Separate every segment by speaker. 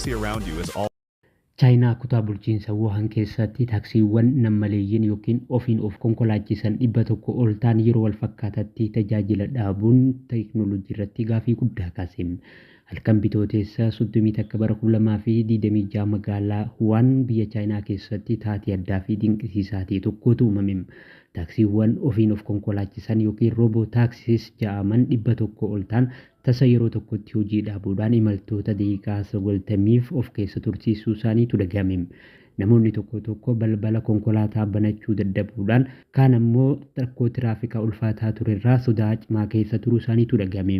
Speaker 1: Around you is all
Speaker 2: Chaayinaa kutaa bulchiinsa Wuhan keessatti taaksiiwwan nammaleeyyiin yookiin ofiin of konkolaachisan 100 ol ta'an yeroo wal fakkaataatti tajaajila dhaabuun teeknooloojii irratti gaafii guddaa kaase. Halkan Bitooteessa 31 bara 2026 magaalaa Wuhan biyya Chaayinaa keessatti taatee addaa fi dinqisiisaa ta'e tokkotu uumame. Taaksiiwwan ofiin of konkolaachisan yookiin robo taxis ja'aman 100 ol ta'an tasa yeroo tokkotti hojii dhaabuudhaan imaltoota daqiiqaa 90f of keessa tursiisuu isaaniitu dhagahame. Namoonni tokko tokko balbala konkolaataa banachuu dadhabuudhaan, kaan ammoo rakkoo tiraafikaa ulfaataa turerraa sodaa cimaa keessa turuu isaaniitu dhagahame.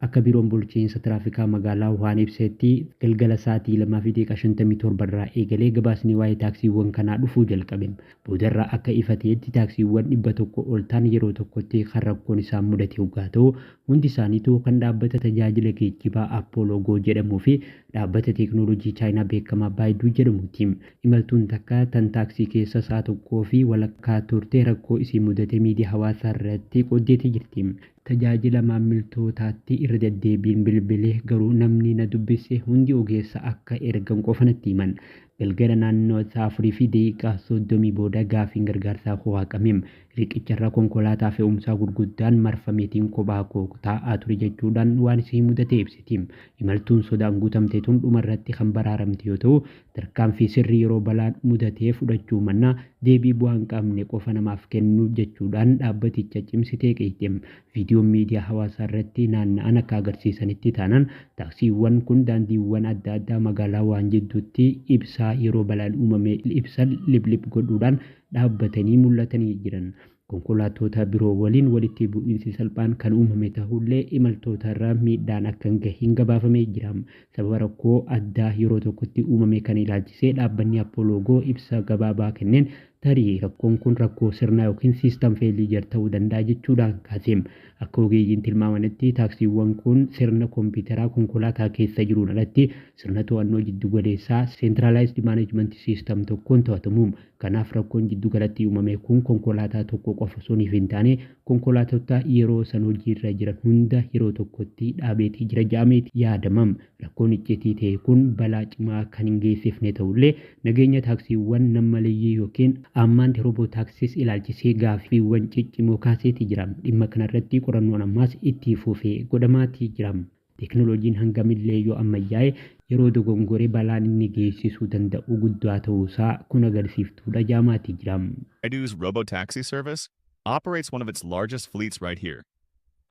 Speaker 2: Akka biiroon bulchiinsa tiraafikaa magaalaa Wuhaan ibsetti, galgala sa'aatii 2:57 irraa eegalee gabaasni waa'ee taaksiiwwan kanaa dhufuu jalqabe. Boodarra akka ifa ta'etti taaksiiwwan 100 ol ta'an yeroo tokkotti kan rakkoon isaan mudate oggaa ta'u, hundi isaaniituu kan dhaabbata tajaajila geejjibaa Apollo Go jedhamuu fi dhaabbata teeknooloojii Chaayinaa beekamaa Baidu jedhamuuti. Imaltuun takka tan taaksii keessa sa'a tokkoo fi walakkaa turte rakkoo isii mudate miidiyaa hawaasaa irratti qooddeetii jirti. Tajaajila maammiltootaatti irra deddeebiin bilbile, garuu namni na dubbise hundi ogeessa akka ergan qofa natti himan. Galgala naannoo sa'a 4:30 booda gaafiin gargaarsaa koo haqame. Riqicharra konkolaataa fe'umsaa gurguddaan marfameetiin kophaa koo taa'aa ture, jechuudhaan waan isii mudate ibsiti. Imaltuun sodaan guutamte tun dhumarratti kan baraaramte yoo ta'u, tarkaanfii sirrii yeroo balaan mudatee fudhachuu mannaa deebii bu'aa hin qabne qofa namaaf kennu, jechuudhaan dhaabbaticha cimsitee qeeqxe. Viidiyoon miidiyaa hawaasaa irratti naanna'an akka agarsiisanitti taanaan, taaksiiwwan kun daandiiwwan adda addaa magaalaa Wuhaan jidduutti ibsaa yeroo balaan uumame ibsan liphiliph godhuudhaan dhaabbatanii mul'atanii jiran. Konkolaattota biroo waliin walitti bu'iinsi salphaan kan uumame tahullee, imaltootarra miidhaan akka hin gahin gabaafamee jira. Sababa rakkoo addaa yeroo tokkotti uumame kana ilaalchisee dhaabbanni Apollo Go ibsa gabaabaa kenneen, tarii rakkoon kun rakkoo sirnaa yookiin system failure ta'uu danda'a jechuudhaan kaase. Akka ogeeyyiin tilmaamanitti, taaksiiwwan kun sirna kompiitaraa konkolaataa keessa jiruun alatti sirna to'annoo jiddugaleessaa, centralized management system, tokkoon to'atamu. Kanaaf rakkoon jiddugalatti uumame kun konkolaataa tokko qofa osoo hin taane, konkolaattota yeroo san hojiirra jiran hunda yeroo tokkotti dhaabeetii jira jedhameeti yaadama. Rakkoon iccitii ta'e kun balaa cimaa kan hin geessifne ta'ullee, nageenya taaksiiwwan nammaleeyyii yookiin unmanned robo taxis ilaalchisee gaaffiiwwan ciccimoo kaaseetii jira. Dhimma kanarratti qorannoon ammaas itti fufee godhamaatii jira. Teeknooloojiin hangamillee yoo ammayyaa'e, yeroo dogongore balaan inni geessisuu danda'u guddaa ta'uusaa kun agarsiiftuudha jedhamaatii jira.
Speaker 1: Baidu's robo-taxi service operates one of its largest fleets right here.